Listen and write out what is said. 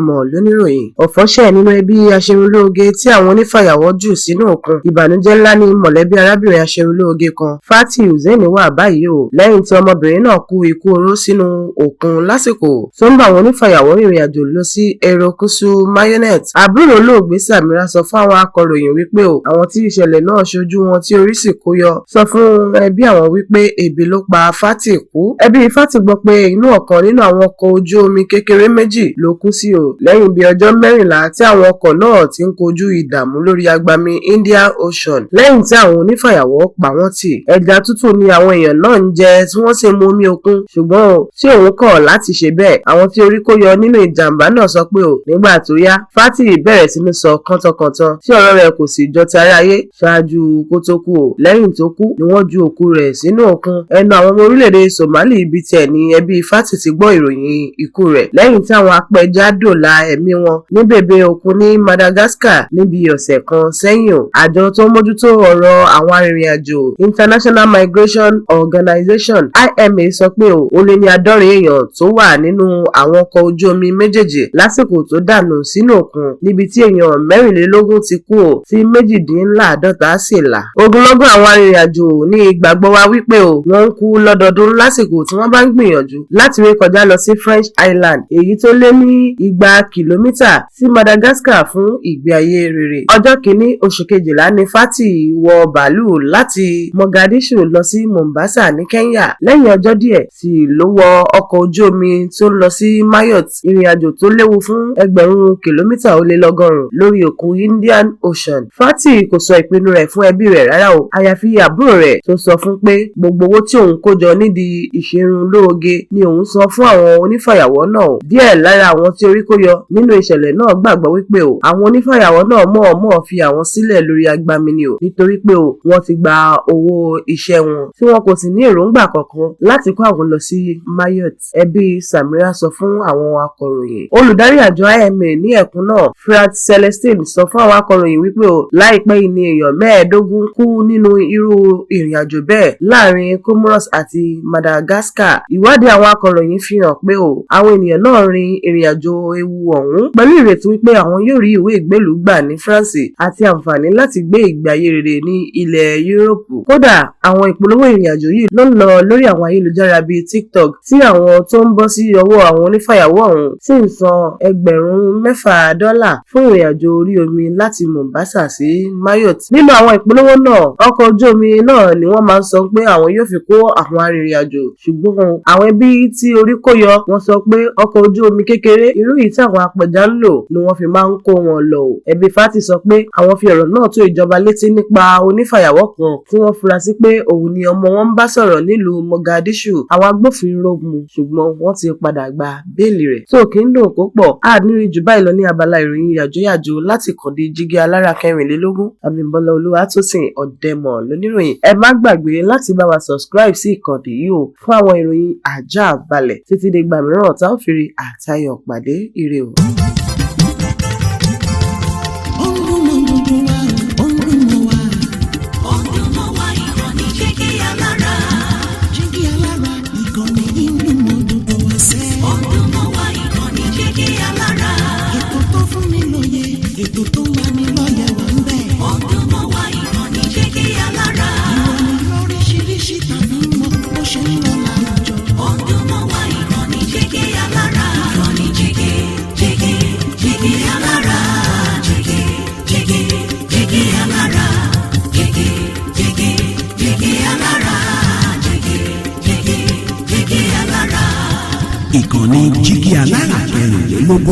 Ọ̀dẹ́mọ̀ lóníròyìn. Ọ̀fọ̀ ṣẹ̀ nínú ẹbí aṣerunlóge tí àwọn onífàyàwọ́ jù sínú òkun. Ìbànújẹ́ ńlá ní mọ̀lẹ́bí arábìnrin aṣerunlóge kan, Fati Hussein, wà báyìí o, lẹ́yìn tí ọmọbìnrin náà kú ikú oró sínú òkun lásìkò tó ń bá àwọn onífàyàwọ́ rìnrìn àjò lọ sí erékùṣù Mayotte. Àbúrò olóògbé Samira sọ fún àwọn akọ̀ròyìn wípé o, àwọn tí ìṣẹ̀lẹ̀ náà ṣojú wọn tí orí sì kó yọ sọ fún ẹbí àwọn wípé ebi ló pa Fati kú. Ẹbí Fati gbọ́ pé inú ọ̀kan nínú àwọn ọkọ̀ ojú omi kékeré méjì ló kú sí o, lẹ́yìn bíi ọjọ́ 14 tí àwọn ọkọ̀ náà ti ń kojú ìdààmú lórí agbami Indian Ocean lẹ́yìn tí àwọn onífàyàwọ́ pa wọ́n tì. Ẹja tútù ni àwọn èèyàn náà ń jẹ tí wọ́n sì ń mu omi òkun, ṣùgbọ́n o, tí òun kọ̀ láti ṣe bẹ́ẹ̀. Àwọn tí orí kó yọ nínú ìjàmbá náà sọ pé o, nígbà tó yá, Fati bẹ̀rẹ̀ sí ní sọ kántankàntan tí ọ̀rọ̀ rẹ̀ kò sì jọ ti aráyé ṣáájú kó tó kú o. Lẹ́yìn tó kú ni wọ́n ju òkú rẹ̀ sínú òkun. Ẹnu àwọn ọmọ orílẹ̀-èdè Somali ibi tiẹ̀ ní ẹbí Fati ti gbọ́ ìròyìn ikú rẹ̀ lẹ́yìn tí àwọn apẹja dóòlà ẹ̀mí wọn ní bèbè òkun ní Madagascar níbi ọ̀sẹ̀ kan sẹ́yìn o. Àjọ tó ń mójútó ọ̀rọ̀ àwọn arìnrìn-àjò, International Migration Organization, IMA, sọ pé o, ó lé ní 70 èèyàn tó wà nínú àwọn ọkọ̀ ojú omi méjèèjì lásìkò tó dànù sínú òkun, níbi tí èèyàn 24 ti kú o, tí 48 sì là. Ogunlọ́gọ̀ àwọn arìnrìn-àjò ní ìgbàgbọ́ wa wípé o, wọ́n ń kú lọ́dọọdún lásìkò tí wọ́n bá ń gbìyànjú láti ré kọjá lọ sí French Island, èyí tó lé ní 200 kìlómítà sí Madagascar, fún ìgbé ayé rere. Ọjọ́ 1 oṣù kejìlá ní Fati wọ bàálù láti Mogadishu lọ sí Mombasa ní Kenya. Lẹ́yìn ọjọ́ díẹ̀ sì ló wọ ọkọ̀ ojú omi tó ń lọ sí Mayotte, ìrìn-àjò tó léwu fún 1000 kìlómítà ó lé lọ́gọ́rùn-ún lórí òkun Indian Ocean. Fati kò sọ ìpinnu rẹ̀ fún ẹbí rẹ̀ rárá o, àyàfi àbúrò rẹ̀ tó sọ fún pé gbogbo owó tí òun kó jọ nídìí ìṣerunlóge ni òun san fún àwọn onífàyàwọ́ náà. Díẹ̀ lára àwọn tí orí kó yọ nínú ìṣẹ̀lẹ̀ náà gbàgbọ́ wípé o, àwọn onífàyàwọ́ náà mọ̀ọ́mọ̀ fi àwọn sílẹ̀ lórí agbami ni o, nítorí pé o, wọ́n ti gba owó iṣẹ́ wọn tí wọn kò sì ní èròǹgbà kankan láti kó àwọn lọ sí Mayotte, ẹbí Samira sọ fún àwọn akọ̀ròyìn. Olùdarí àjọ IMA ní ẹkùn náà, Frat Celestine, sọ fún àwọn akọ̀ròyìn wípé o, láìpẹ́ yìí ni èèyàn 15 kú nínú irú ìrìn-àjò bẹ́ẹ̀ láàrin Comoros àti Madagascar. Ìwádìí àwọn akọ̀ròyìn fi hàn pé o, àwọn ènìyàn náà rin ìrìn-àjò ewu ọ̀hún pẹ̀lú ìrètí wípé àwọn yóò rí ìwé ìgbélùú gbà ní France àti àǹfààní láti gbé ìgbé ayé rere ní ilẹ̀ Yúróòpù. Kódà, àwọn ìpolówó ìrìn-àjò yìí ló ń lọ lórí àwọn ayélujára bíi TikTok, tí àwọn tó ń bọ́ sí ọwọ́ àwọn onífàyàwọ́ ọ̀hún sì ń san $6,000 fún ìrìn-àjò orí omi láti Mombasa sí Mayotte. Nínú àwọn ìpolówó náà, ọkọ̀ ojú omi náà ni wọ́n máa ń sọ pé àwọn yóò fi kó àwọn arìnrìn-àjò, ṣùgbọ́n àwọn ẹbí tí orí kó yọ wọ́n sọ pé ọkọ̀ ojú omi kékeré irú èyí tí àwọn apẹja ń lò ni wọ́n fi máa ń kó wọn lọ o. Ẹbí Fati sọ pé àwọn fi ọ̀rọ̀ náà tó ìjọba létí nípa onífàyàwọ́ kan tí wọ́n fura sí pé òun ni ọmọ wọn ń bá sọ̀rọ̀ nílùú Mogadishu. Àwọn agbófinró mú, ṣùgbọ́n wọ́n ti padà gba béèlì rẹ̀. Tó kí ń dùn kó pọ̀, a ní rí jù báyìí lọ ní abala ìròyìn yàjóyàjó láti kàndé jígí alára 24. Abímbọ́lá Olúwatósìn Ọ̀dẹ́mọ̀ lóníròyìn. Ẹ má gbàgbé láti bá wa subscribe sí ìkànnì yìí o fún àwọn ìròyìn àjá balẹ̀. Títí dìgbà mìíràn tá ó fi rí àtayọ̀ pàdé, ire o. Ó ń dún mọ́ gbogbo wa, ó ń dún mọ́ wa. Ó ń dún mọ́ wa, ìkànnì Jígí Alára. Jígí Alára, ìkànnì yìí ń dún mọ́ gbogbo wa sẹ́. Ó ń dún mọ́ wa, ìkànnì Jígí Alára. Ètò tó fún ni lóye, ètò tó ń lani lọ́yẹ̀ wà ń bẹ̀. Ó ń dún mọ́ wa, ìkànnì Jígí Alára. Ìròyìn lóríṣiríṣi tàbí mọ bó ṣe ń lọ láwùjọ. Ó ń dún mọ́ wa, ìkànnì Jígí Alára. Ìkànnì Jígí, Jígí, Jígí Alára. Jígí, Jígí, Jígí Alára. Jígí, Jígí, Jígí Alára. Jígí, Jígí, Jígí Alára. Ìkànnì Jígí Alára 24.